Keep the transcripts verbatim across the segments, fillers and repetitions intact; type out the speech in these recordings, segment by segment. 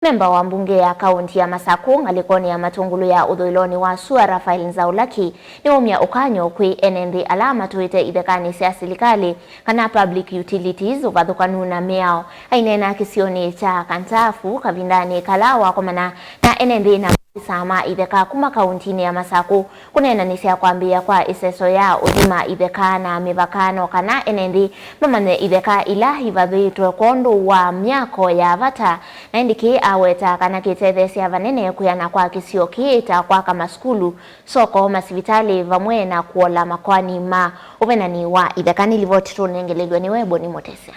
Memba wa mbunge ya kaũnti ya Masakũ ngalĩkonĩ ya Matũngũlũ ya ũthũĩlonĩ wa sua, Raphael Nzaulaki, nĩwaumya ũkany'o kwĩ ene nthĩ ala matũĩte ithekanĩ sya silikalĩ kana public utilities ũvathũkanu na mĩao. Aineena kĩsionĩ kya Kantafu kavindanĩ kala wakomana na ene nthĩ na maofisa ma itheka kuma kaũntinĩ ya Masakũ, kũneenanĩsya kwambĩĩa kwa ĩseso ya ũthima itheka na mĩvaka, no kana ene nthĩ mamanye itheka ila ivathĩtwe kwondũ wa myako ya vata. Na ĩndĩ kĩĩ aweta kana kĩtetheesya vanene kwĩana kwa kĩsio kĩĩ ta kwaka masukulu, soko, masivitalĩ, vamwe na kũola makoani ma ũvenani wa itheka. Nĩ livoti tũnengelelw'e nĩ Weboni Mũtesya.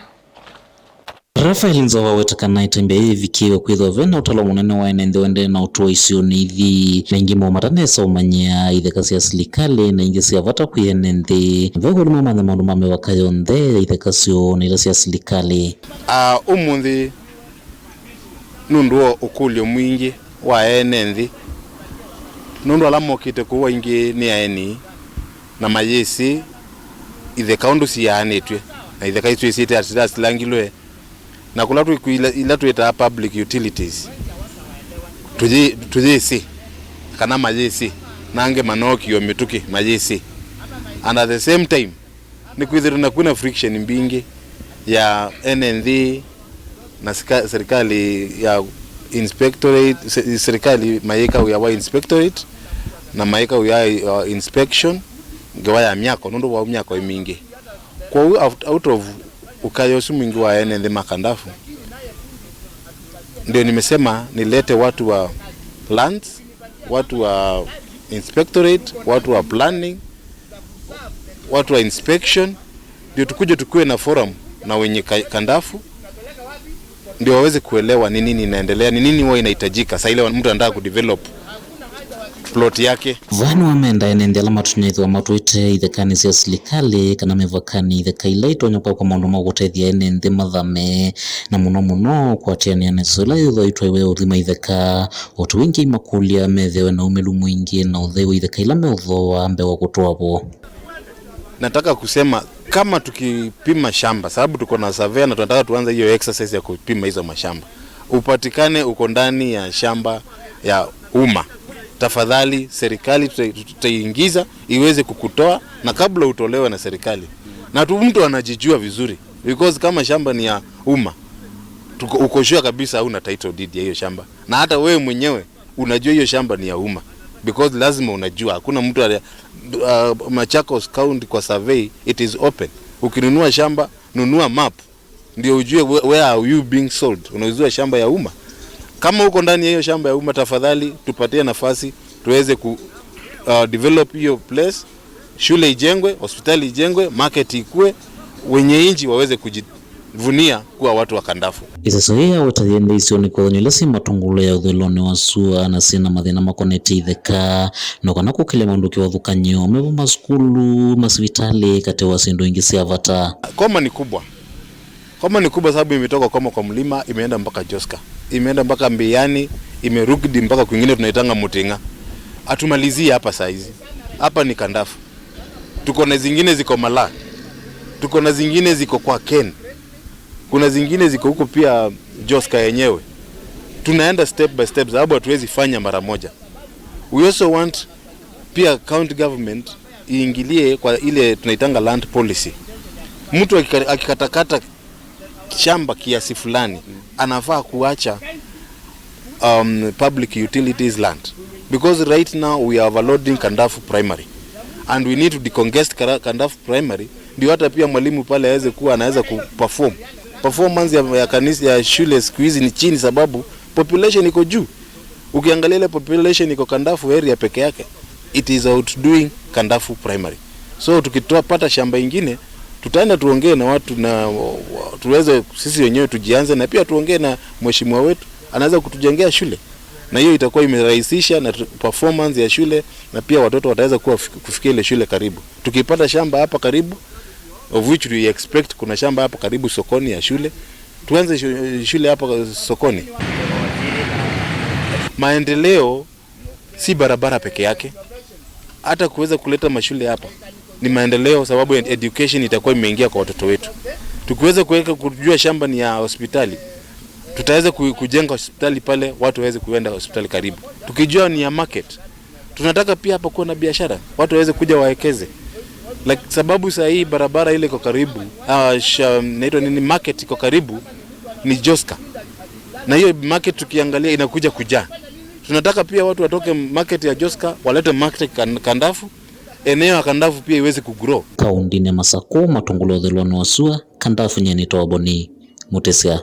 Raphael Nzau aweta kana ĩtambya yĩĩ yĩvikĩĩwe kwĩthĩwa ve na ũtalo mũnene wa ene nthĩ ũendee na ũtũa isionĩ ithi. Maingĩ moo matanesa ũmanyĩa itheka sya silikalĩ na ingĩ sya vata kwĩ ene nthĩ. Ve kũlima mamanya maũndũ ma mĩvaka yonthe ya itheka syoo na ila sya silikalĩ. A, ũmũnthĩ nũndũ wa ũkũlyo mwingĩ wa ene nthĩ, nũndũ ala mokĩte kũu aingĩ nĩ aeni, na mayĩsĩ itheka ũndũ siyaanĩtw'e, na itheka isu ĩsyĩte ati sitilangilwe, na kũla twĩ kwĩ ila, ila twĩtaa public utilities, tũyĩ-, tũyĩsĩ kana mayĩsĩ, na angĩ manookiwe mĩtũkĩ mayĩsĩ. And at the same time, nĩkwĩthĩtwe na kwĩna friction mbingĩ ya ene nthĩ na sika-, serikali ya inspectorate, se-, serikali mayĩka wĩa wa inspectorate na mayĩka wĩa wa inspection ngewa ya myako, nũndũ wa myako ĩ mingĩ. Kwoou out, out of ũkaya ũsu mwingĩ wa ene nthĩ ma Kandafu, ndio nimesema nilete watu wa lands, watu wa inspectorate, watu wa planning, watu wa inspection, ndio tukuje tukuwe na forum na wenye ka-, Kandafu, ndio waweze kuelewa ni nini inaendelea, ni nini huwa inahitajika saa ile mtu anataka kudevelop plot yake. Vaa nĩwamenda ene nthĩ ala matonya ĩthĩwa matũĩte ithekanĩ sya silikalĩ kana mĩvakanĩ itheka ila itonya kwakwa maũndũ ma kũtethya ene nthĩ mathame, na mũno mũno kũatĩanĩa na ĩsoso ĩla yĩthĩwa itwaiwe ũthima itheka. O ta ũu ĩngĩ aimakũlya methĩwe na ũmĩlu mwingĩ na ũthei wa itheka ila meũthooa mbee wa kũtũa vo. Nataka kusema kama tukipima shamba, sababu tuko na surveyor na tunataka tuanze hiyo exercise ya kupima hizo mashamba, upatikane uko ndani ya shamba ya umma, tafadhali serikali tuta-, tutaiingiza iweze kukutoa, na kabla utolewe na serikali, na tu mtu anajijua vizuri, because kama shamba ni ya umma, tuko, uko sure kabisa hauna title deed ya hiyo shamba, na hata wewe mwenyewe unajua hiyo shamba ni ya umma, because lazima unajua, hakuna mtu ali-, uh, Machakos County kwa survey, it is open. Ukinunua shamba, nunua map ndio ujue where, where are you being sold. Unauziwa shamba ya umma. Kama uko ndani ya hiyo shamba ya umma, tafadhali tupatie nafasi tuweze ku, uh, develop hiyo place, shule ijengwe, hospitali ijengwe, market ikue, wenye nchi waweze kujivunia kuwa watu wa Kandafu. Ĩseso yĩĩ yaweta yĩendee isionĩ kwĩthany'a ila syĩ matũngũlũ ya ũthũĩlonĩ wa sua na syĩ na mathĩna makonetye itheka, no kana kũkĩlya maũndũ kĩvathũkany'o, mevo masukulu, masivitalĩ, katĩ wa syĩndũ ingĩ sya vata. Koma ni kubwa. Koma ni kubwa sababu imetoka Koma kwa mlima, imeenda mpaka Joska, imeenda mpaka Mbiani, imerudi mpaka kwingine tunaitanga Muting'a. Hatumalizii hapa saa hizi. Hapa ni Kandafu. Tuko na zingine ziko Malaa. Tuko na zingine ziko kwa Ken. Kuna zingine ziko huko pia Joska yenyewe. Tunaenda step by step, sababu hatuwezi fanya mara moja. We also want pia county government iingilie kwa ile tunaitanga land policy. Mtu akika-, akikatakata shamba kiasi fulani, anafaa kuacha, um, public utilities land, because right now we are overloading Kandafu Primary and we need to decongest Kara-, Kandafu Primary, ndio hata pia mwalimu pale aweze kuwa anaweza kuperform. Performance ya, ya kanisa, ya shule siku hizi ni chini sababu population iko juu. Ukiangalia ile population iko Kandafu area peke yake, it is outdoing Kandafu Primary. So tukitoa pata shamba ingine, tutaenda tuongee na watu na wa-, wa-, tuweze sisi wenyewe tujianze, na pia tuongee na mheshimiwa wetu, anaweza kutujengea shule, na hiyo itakuwa imerahisisha na tu-, performance ya shule, na pia watoto wataweza kuwa fik-, kufikia ile shule karibu. Tukipata shamba hapa karibu, of which we expect kuna shamba hapa karibu sokoni ya shule, tuanze shu-, shule hapa sokoni. Maendeleo si barabara peke yake, hata kuweza kuleta mashule hapa ni maendeleo, sababu ed-, education itakuwa imeingia kwa watoto wetu. Tukiweza kuweka kujua shamba ni ya hospitali, Tutaweza ku-, kujenga hospitali pale, watu waweze kuenda hospitali karibu, tukijua ni ya market. Tunataka pia hapa kuwa na biashara, watu waweze kuja wawekeze. Like, sababu saa hii barabara ile iko karibu, ah, sha-, inaitwa nini, market iko karibu ni Joska, na hiyo market tukiangalia inakuja kujaa. Tunataka pia watu watoke market ya Joska walete market Kan-, Kandafu, eneo ya Kandafu pia iweze kugrow. Kaũndĩnĩ ya Masakũ, Matũngũlũ ũthelwa nĩ wasua, Kandafu nyenĩ toboni, Mũtĩsya.